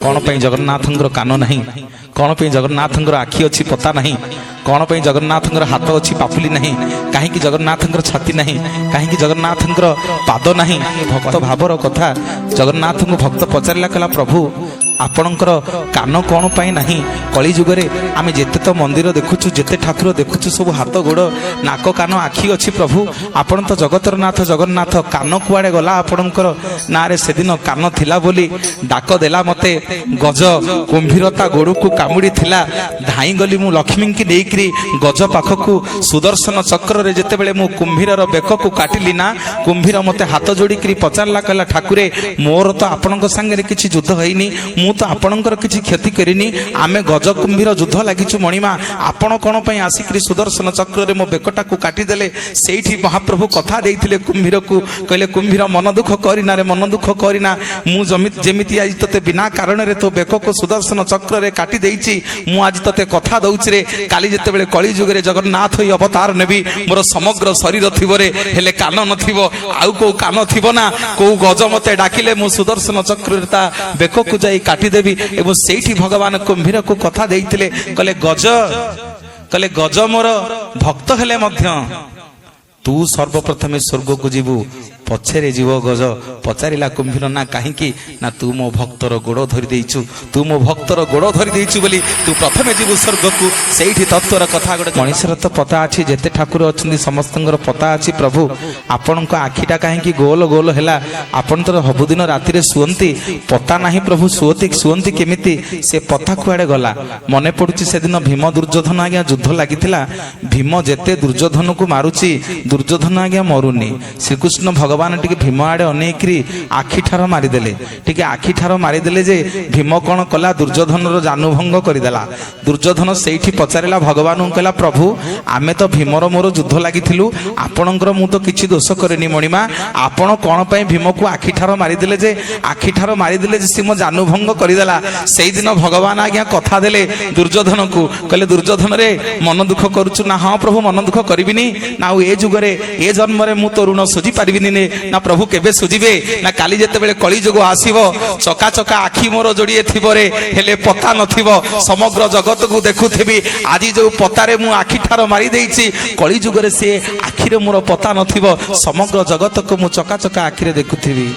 କ'ଣ ପାଇଁ ଜଗନ୍ନାଥଙ୍କର କାନ ନାହିଁ? କ'ଣ ପାଇଁ ଜଗନ୍ନାଥଙ୍କର ଆଖି ଅଛି, ପତା ନାହିଁ? କ'ଣ ପାଇଁ ଜଗନ୍ନାଥଙ୍କର ହାତ ଅଛି, ପାପୁଲି ନାହିଁ? କାହିଁକି ଜଗନ୍ନାଥଙ୍କର ଛାତି ନାହିଁ? କାହିଁକି ଜଗନ୍ନାଥଙ୍କର ପାଦ ନାହିଁ? ଭକ୍ତ ଭାବର କଥା। ଜଗନ୍ନାଥଙ୍କୁ ଭକ୍ତ ପଚାରିଲା, କହିଲା, ପ୍ରଭୁ, ଆପଣଙ୍କର କାନ କ'ଣ ପାଇଁ ନାହିଁ? କଳି ଯୁଗରେ ଆମେ ଯେତେ ତ ମନ୍ଦିର ଦେଖୁଛୁ, ଯେତେ ଠାକୁର ଦେଖୁଛୁ, ସବୁ ହାତ, ଗୋଡ଼, ନାକ, କାନ, ଆଖି ଅଛି। ପ୍ରଭୁ, ଆପଣ ତ ଜଗତର ନାଥ ଜଗନ୍ନାଥ, କାନ କୁଆଡ଼େ ଗଲା ଆପଣଙ୍କର? ନାରେ, ସେଦିନ କାନ ଥିଲା ବୋଲି ଡାକ ଦେଲା ମତେ ଗଜ, କୁମ୍ଭୀର ତା ଗୋଡ଼କୁ କାମୁଡ଼ି ଥିଲା। ଧାଇଁ ଗଲି ମୁଁ ଲକ୍ଷ୍ମୀଙ୍କି ନେଇକିରି ଗଜ ପାଖକୁ। ସୁଦର୍ଶନ ଚକ୍ରରେ ଯେତେବେଳେ ମୁଁ କୁମ୍ଭୀରର ବେକକୁ କାଟିଲି ନା, କୁମ୍ଭୀର ମତେ ହାତ ଯୋଡ଼ିକିରି ପଚାରିଲା, କହିଲା, ଠାକୁରେ, ମୋର ତ ଆପଣଙ୍କ ସାଙ୍ଗରେ କିଛି ଯୁଦ୍ଧ ହେଇନି, ମୁଁ ତ ଆପଣଙ୍କର କିଛି କ୍ଷତି କରିନି। ଆମେ ଗଜ କୁମ୍ଭୀର ଯୁଦ୍ଧ ଲାଗିଛୁ ମଣିମା, ଆପଣ କ'ଣ ପାଇଁ ଆସିକିରି ସୁଦର୍ଶନ ଚକ୍ରରେ ମୋ ବେକଟାକୁ କାଟିଦେଲେ? ସେଇଠି ମହାପ୍ରଭୁ କଥା ଦେଇଥିଲେ କୁମ୍ଭୀରକୁ। କହିଲେ, କୁମ୍ଭୀର, ମନ ଦୁଃଖ କରିନା ରେ, ମନ ଦୁଃଖ କରିନା। ମୁଁ ଯେମିତି ଆଜି ତୋତେ ବିନା କାରଣରେ ତୋ ବେକକୁ ସୁଦର୍ଶନ ଚକ୍ରରେ କାଟି ଦେଇଛି, ମୁଁ ଆଜି ତୋତେ କଥା ଦଉଛି ରେ, କାଲି ଯେତେବେଳେ କଳି ଯୁଗରେ ଜଗନ୍ନାଥ ହୋଇ ଅବତାର ନେବି, ମୋର ସମଗ୍ର ଶରୀର ଥିବରେ, ହେଲେ କାନ ନଥିବ। ଆଉ କୋଉ କାନ ଥିବ ନା, କୋଉ ଗଜ ମତେ ଡାକିଲେ ମୁଁ ସୁଦର୍ଶନ ଚକ୍ରରେ ତା ବେକକୁ ଯାଇ କାଟିଦେବି। ଏବଂ ସେଇଠି ଭଗବାନ କୁମ୍ଭୀରକୁ କଥା ଦେଇଥିଲେ। କହିଲେ ଗଜ, କହିଲେ ଗଜ ମୋର ଭକ୍ତ ହେଲେ ମଧ୍ୟ ତୁ ସର୍ବପ୍ରଥମେ ସ୍ୱର୍ଗକୁ ଯିବୁ, ପଛରେ ଯିବ ଗଜ। ପଚାରିଲା କୁମ୍ଭୀର, ନା କାହିଁକି? ନା, ତୁ ମୋ ଭକ୍ତର ଗୋଡ଼ ଧରି ଦେଇଛୁ, ତୁ ମୋ ଭକ୍ତର ଗୋଡ଼ ଧରି ଦେଇଛୁ ବୋଲି ତୁ ପ୍ରଥମେ ଯିବୁ ସ୍ୱର୍ଗକୁ। ସେଇଠି ତତ୍ତ୍ୱର କଥା ଗୋଟେ। ମଣିଷର ତ ପତା ଅଛି, ଯେତେ ଠାକୁର ଅଛନ୍ତି ସମସ୍ତଙ୍କର ପତା ଅଛି। ପ୍ରଭୁ, ଆପଣଙ୍କ ଆଖିଟା କାହିଁକି ଗୋଲ ଗୋଲ ହେଲା? ଆପଣ ତ ସବୁଦିନ ରାତିରେ ଶୁଅନ୍ତି, ପତା ନାହିଁ ପ୍ରଭୁ, ଶୁଅନ୍ତି ଶୁଅନ୍ତି କେମିତି? ସେ ପତା କୁଆଡ଼େ ଗଲା? ମନେ ପଡୁଛି, ସେଦିନ ଭୀମ ଦୁର୍ଯ୍ୟୋଧନ ଆଜ୍ଞା ଯୁଦ୍ଧ ଲାଗିଥିଲା। ଭୀମ ଯେତେ ଦୁର୍ଯ୍ୟୋଧନକୁ ମାରୁଛି, ଦୁର୍ଯ୍ୟୋଧନ ଆଜ୍ଞା ମରୁନି। ଶ୍ରୀକୃଷ୍ଣ ଭଗବାନ ଟିକେ ଭୀମ ଆଡ଼େ ଅନେଇକିରି ଆଖି ଠାର ମାରିଦେଲେ। ଟିକେ ଆଖି ଠାର ମାରିଦେଲେ ଯେ ଭୀମ କ'ଣ କଲା? ଦୁର୍ଯ୍ୟୋଧନର ଜାନୁଭଙ୍ଗ କରିଦେଲା। ଦୁର୍ଯ୍ୟୋଧନ ସେଇଠି ପଚାରିଲା ଭଗବାନଙ୍କୁ, କହିଲା, ପ୍ରଭୁ, ଆମେ ତ ଭୀମର ମୋର ଯୁଦ୍ଧ ଲାଗିଥିଲୁ, ଆପଣଙ୍କର ମୁଁ ତ କିଛି ଦୋଷ କରିନି ମଣିମା, ଆପଣ କ'ଣ ପାଇଁ ଭୀମକୁ ଆଖି ଠାର ମାରିଦେଲେ ଯେ, ଆଖି ଠାର ମାରିଦେଲେ ଯେ ସେ ମୋ ଜାନୁଭଙ୍ଗ କରିଦେଲା? ସେଇଦିନ ଭଗବାନ ଆଜ୍ଞା କଥା ଦେଲେ ଦୁର୍ଯ୍ୟୋଧନକୁ। କହିଲେ, ଦୁର୍ଯ୍ୟୋଧନରେ, ମନ ଦୁଃଖ କରୁଛୁ? ନା, ହଁ ପ୍ରଭୁ, ମନ ଦୁଃଖ କରିବିନି। ନା, ଆଉ ଏ ଯୁଗରେ, ଏ ଜନ୍ମରେ ମୁଁ ତ ଋଣ ସୁଝି ପାରିବିନି ନେ। ନା, ପ୍ରଭୁ, କେବେ ସୁଝିବେ? ନା, କାଲି ଯେତେବେଳେ କଳି ଯୁଗ ଆସିବ, ଚକା ଚକା ଆଖି ମୋର ଯୋଡ଼ିଏ ଥିବରେ, ହେଲେ ପତା ନଥିବ, ସମଗ୍ର ଜଗତକୁ ଦେଖୁଥିବି। ଆଜି ଯୋଉ ପତାରେ ମୁଁ ଆଖି ଠାର ମାରି ଦେଇଛି, କଳି ଯୁଗରେ ସେ ଆଖିରେ ମୋର ପତା ନଥିବ, ସମଗ୍ର ଜଗତକୁ ମୁଁ ଚକା ଚକା ଆଖିରେ ଦେଖୁଥିବି।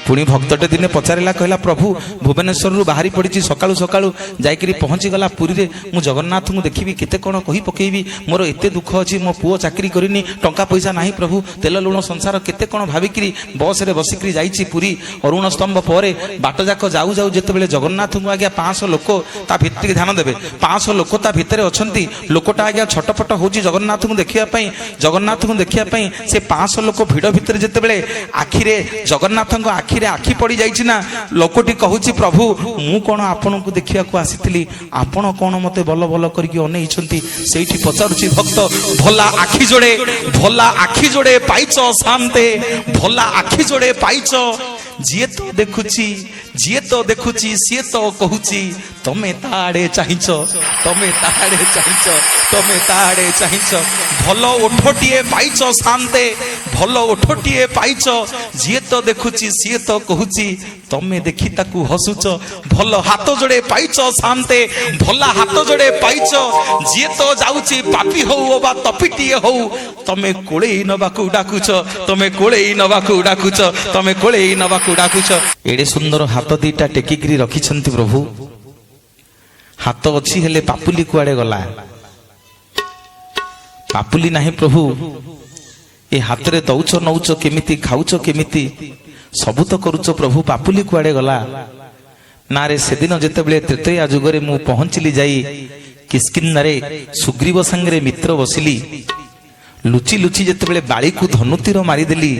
ପୁଣି ଭକ୍ତଟେ ଦିନେ ପଚାରିଲା, କହିଲା, ପ୍ରଭୁ, ଭୁବନେଶ୍ୱରରୁ ବାହାରି ପଡ଼ିଛି ସକାଳୁ ସକାଳୁ, ଯାଇକିରି ପହଞ୍ଚିଗଲା ପୁରୀରେ। ମୁଁ ଜଗନ୍ନାଥଙ୍କୁ ଦେଖିବି, କେତେ କ'ଣ କହି ପକେଇବି। ମୋର ଏତେ ଦୁଃଖ ଅଛି, ମୋ ପୁଅ ଚାକିରି କରିନି, ଟଙ୍କା ପଇସା ନାହିଁ ପ୍ରଭୁ, ତେଲ ଲୁଣ ସଂସାର, କେତେ କ'ଣ ଭାବିକିରି ବସରେ ବସିକିରି ଯାଇଛି ପୁରୀ। ଅରୁଣ ସ୍ତମ୍ଭ ପରେ ବାଟ ଯାକ ଯାଉ ଯାଉ ଯେତେବେଳେ ଜଗନ୍ନାଥଙ୍କୁ ଆଜ୍ଞା 500 ଲୋକ ତା ଭିତରେ, ଧ୍ୟାନ ଦେବେ, 500 ଲୋକ ତା ଭିତରେ ଅଛନ୍ତି। ଲୋକଟା ଆଜ୍ଞା ଛଟପଟ ହେଉଛି ଜଗନ୍ନାଥଙ୍କୁ ଦେଖିବା ପାଇଁ, ଜଗନ୍ନାଥଙ୍କୁ ଦେଖିବା ପାଇଁ। ସେ 500 ଲୋକ ଭିଡ଼ ଭିତରେ ଯେତେବେଳେ ଆଖିରେ ଜଗନ୍ନାଥଙ୍କ ଆଖିରେ ଆଖି ପଡ଼ି ଯାଇଛି ନା, ଲୋକଟି କହୁଛି, ପ୍ରଭୁ, ମୁଁ କ'ଣ ଆପଣଙ୍କୁ ଦେଖିବାକୁ ଆସିଥିଲି? ଆପଣ କ'ଣ ମତେ ବଲ ବଲ କରିକି ଅନେଇଛନ୍ତି? ସେଇଠି ପଚାରୁଛି ଭକ୍ତ, ଭଲା ଆଖି ଯୋଡ଼େ, ଭଲା ଆଖି ଯୋଡ଼େ ପାଇଛ ସାନ୍ତେ, ଭଲା ଆଖି ଯୋଡ଼େ ପାଇଛ, ଯିଏ ତ ଦେଖୁଛି, ଯିଏ ତ ଦେଖୁଛି ସିଏ ତ କହୁଛି, ତମେ ତା ଆଡ଼େ ଚାହିଁଛ, ତମେ ତା ଆଡ଼େ ଚାହିଁଛ, ତମେ ତା ଆଡ଼େ ଚାହିଁଛ। ଭଲ ଓଠଟିଏ ପାଇଛ ସାନ୍ତେ, ଭଲ ଓଠଟିଏ ପାଇଛ, ଯିଏ ତ ଦେଖୁଛି ସିଏ ତ କହୁଛି, ତମେ ଦେଖି ତାକୁ ହସୁଛ। ଭଲ ହାତ ଯୋଡ଼େ ପାଇଛ ସାନ୍ତେ, ଭଲ ହାତ ଯୋଡ଼େ ପାଇଛ, ଯିଏ ତ ଯାଉଛି ପାପି ହଉ ଅବା ତପିଟିଏ ହଉ, ତମେ କୋଳେଇ ନବାକୁ ଡାକୁଛ, ତମେ କୋଳେଇ ନବାକୁ ଡାକୁଛ, ତମେ କୋଳେଇ ନବାକୁ ଡାକୁଛ। ଏଡ଼େ ସୁନ୍ଦର ହାତ ଦିଟା ଟେକିକିରି ରଖିଛନ୍ତି ପ୍ରଭୁ। ହାତ ଅଛି, ହେଲେ ପାପୁଲି କୁଆଡ଼େ ଗଲା? ପାପୁଲି ନାହିଁ ପ୍ରଭୁ। ଏ ହାତରେ ଦଉଛ ନଉଛ କେମିତି? ଖାଉଛ କେମିତି? ସବୁ ତ କରୁଛ ପ୍ରଭୁ, ପାପୁଲି କୁଆଡ଼େ ଗଲା? ନା ରେ, ସେଦିନ ଯେତେବେଳେ ତ୍ରେତୟା ଯୁଗରେ ମୁଁ ପହଞ୍ଚିଲି ଯାଇ କିଷ୍କିନ୍ଦାରେ, ସୁଗ୍ରୀବ ସାଙ୍ଗରେ ମିତ୍ର ବସିଲି, ଲୁଚି ଲୁଚି ଯେତେବେଳେ ବାଳିକୁ ଧନୁତୀର ମାରିଦେଲି,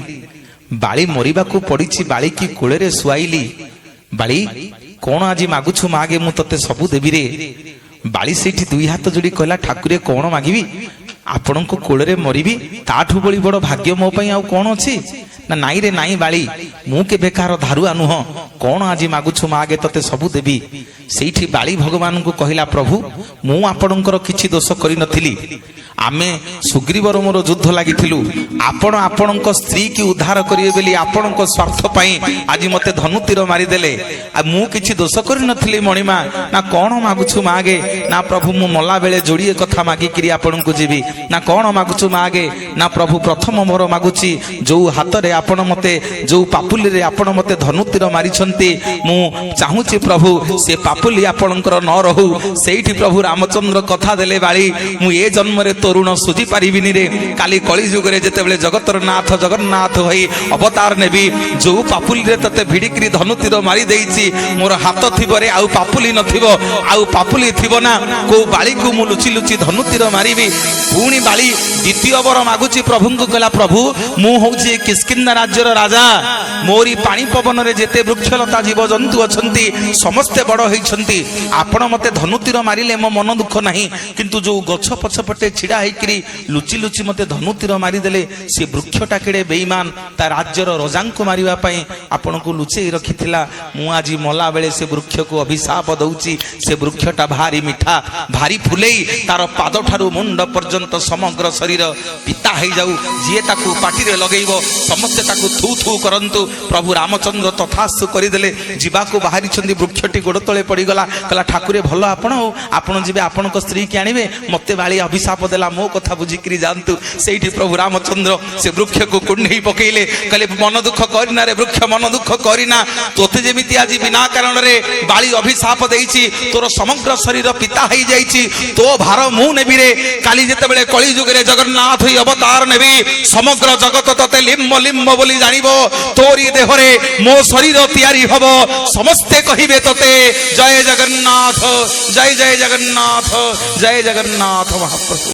ବାଳି ମରିବାକୁ ପଡ଼ିଛି, ବାଳିକି କୋଳରେ ଶୁଆଇଲି। ବାଳି, କଣ ଆଜି ମାଗୁଛୁ ମାଗେ, ମୁଁ ତତେ ସବୁ ଦେବିରେ। ବାଳି ସେଇଠି ଦୁଇ ହାତ ଯୋଡ଼ି କହିଲା, ଠାକୁରେ, କଣ ମାଗିବି? ଆପଣଙ୍କ କୋଳରେ ମରିବି, ତାଠୁ ବଳି ବଡ଼ ଭାଗ୍ୟ ମୋ ପାଇଁ ଆଉ କଣ ଅଛି? ନା ନାଇଁ ରେ ନାଇଁ ବାଳି, ମୁଁ କେବେ କାହାର ଧାରୁଆ ନୁହଁ, କଣ ଆଜି ମାଗୁଛୁ ମାଗେ, ତତେ ସବୁ ଦେବି। ସେଇଠି ବାଳି ଭଗବାନଙ୍କୁ କହିଲା, ପ୍ରଭୁ, ମୁଁ ଆପଣଙ୍କର କିଛି ଦୋଷ କରିନଥିଲି। ଆମେ ସୁଗ୍ରୀବର ମୋର ଯୁଦ୍ଧ ଲାଗିଥିଲୁ। ଆପଣ ଆପଣଙ୍କ ସ୍ତ୍ରୀକି ଉଦ୍ଧାର କରିବେ ବୋଲି ଆପଣଙ୍କ ସ୍ୱାର୍ଥ ପାଇଁ ଆଜି ମତେ ଧନୁତୀର ମାରିଦେଲେ। ଆଉ ମୁଁ କିଛି ଦୋଷ କରିନଥିଲି ମଣିମା। ନା କଣ ମାଗୁଛୁ ମାଗେ? ନା ପ୍ରଭୁ, ମୁଁ ମଲା ବେଳେ ଯୋଡ଼ିଏ କଥା ମାଗିକିରି ଆପଣଙ୍କୁ ଯିବି। ନା କଣ ମାଗୁଛୁ ମାଗେ? ନା ପ୍ରଭୁ, ପ୍ରଥମ ମୋର ମାଗୁଛି, ଯୋଉ ହାତରେ ଆପଣ ମତେ, ଯୋଉ ପାପୁଲିରେ ଆପଣ ମତେ ଧନୁତୀର ମାରିଛନ୍ତି, ମୁଁ ଚାହୁଁଛି ପ୍ରଭୁ, ସେ ପାପୁଲି ଆପଣଙ୍କର ନ ରହୁ। ସେଇଠି ପ୍ରଭୁ ରାମଚନ୍ଦ୍ର କଥା ଦେଲେ, ବାଳି, ମୁଁ ଏ ଜନ୍ମରେ ତୋ ଋଣ ସୁଝି ପାରିବିନି ରେ। କାଲି କଳି ଯୁଗରେ ଯେତେବେଳେ ଜଗତର ନାଥ ଜଗନ୍ନାଥ ହୋଇ ଅବତାର ନେବି, ଯୋଉ ପାପୁଲିରେ ତତେ ଭିଡ଼ିକିରି ଧନୁତୀର ମାରି ଦେଇଛି, ମୋର ହାତ ଥିବରେ ଆଉ ପାପୁଲି ନଥିବ। ଆଉ ପାପୁଲି ଥିବ ନା, କୋଉ ବାଳିକୁ ମୁଁ ଲୁଚି ଲୁଚି ଧନୁତୀର ମାରିବି? ପୁଣି ବାଳି ଦ୍ୱିତୀୟ ବର ମାଗୁଛି ପ୍ରଭୁଙ୍କୁ। କହିଲା, ପ୍ରଭୁ, ମୁଁ ହଉଛି କିଷ୍କିନ୍ଦା ରାଜ୍ୟର ରାଜା। ମୋରି ପାଣି ପବନରେ ଯେତେ ବୃକ୍ଷଲତା ଜୀବଜନ୍ତୁ ଅଛନ୍ତି, ସମସ୍ତେ ବଡ଼ ହେଇଛନ୍ତି। ଆପଣ ମତେ ଧନୁତୀର ମାରିଲେ ମୋ ମନ ଦୁଃଖ ନାହିଁ, କିନ୍ତୁ ଯୋଉ ଗଛ ପଛପଟେ ଛିଡ଼ା ହେଇକିରି ଲୁଚି ଲୁଚି ମତେ ଧନୁତୀର ମାରିଦେଲେ, ସେ ବୃକ୍ଷଟା କେଡ଼େ ବେଇମାନ, ତା ରାଜ୍ୟର ରଜାଙ୍କୁ ମାରିବା ପାଇଁ ଆପଣଙ୍କୁ ଲୁଚେଇ ରଖିଥିଲା। ମୁଁ ଆଜି ମଲା ବେଳେ ସେ ବୃକ୍ଷକୁ ଅଭିଶାପ ଦଉଛି। ସେ ବୃକ୍ଷଟା ଭାରି ମିଠା, ଭାରି ଫୁଲେଇ, ତାର ପାଦଠାରୁ ମୁଣ୍ଡ ପର୍ଯ୍ୟନ୍ତ ସମଗ୍ର ଶରୀର ପିତା ହେଇଯାଉ। ଯିଏ ତାକୁ ପାଟିରେ ଲଗେଇବ, ସମସ୍ତେ ତାକୁ ଥୁ ଥୁ କରନ୍ତୁ। ପ୍ରଭୁ ରାମଚନ୍ଦ୍ର ତଥାସ୍ତୁ କରିଦେଲେ। ଯିବାକୁ ବାହାରିଛନ୍ତି, ବୃକ୍ଷଟି ଗୋଡ଼ ତଳେ ପଡ଼ିଗଲା। କହିଲା, ଠାକୁରେ ଭଲ ଆପଣ, ଆଉ ଆପଣ ଯିବେ, ଆପଣଙ୍କ ସ୍ତ୍ରୀକି ଆଣିବେ, ମତେ ବାଳି ଅଭିଶାପ ଦେଲା, ମୋ କଥା ବୁଝିକିରି ଯାଆନ୍ତୁ। ସେଇଠି ପ୍ରଭୁ ରାମଚନ୍ଦ୍ର ସେ ବୃକ୍ଷକୁ କୁଣ୍ଢେଇ ପକେଇଲେ। କହିଲେ, ମନ ଦୁଃଖ କରିନା ରେ ବୃକ୍ଷ, ମନ ଦୁଃଖ କରିନା। ତୋତେ ଯେମିତି ଆଜି ବିନା କାରଣରେ ବାଳି ଅଭିଶାପ ଦେଇଛି, ତୋର ସମଗ୍ର ଶରୀର ପିତା ହେଇଯାଇଛି, ତୋ ଭାର ମୁଁ ନେବି ରେ। କାଲି ଯେତେବେଳେ କଳି ଯୁଗରେ ଜଗନ୍ନାଥ ହୋଇ ଅବତାର ନେବି, ସମଗ୍ର ଜଗତ ତତେ ଲିମ୍ବ ଲିମ୍ବ ବୋଲି ଜାଣିବ। ତୋରି ଦେହରେ ମୋ ଶରୀର ତିଆରି ହବ, ସମସ୍ତେ କହିବେ ତତେ ଜୟ ଜଗନ୍ନାଥ, ଜୟ ଜୟ ଜଗନ୍ନାଥ, ଜୟ ଜଗନ୍ନାଥ ମହାପ୍ରଭୁ।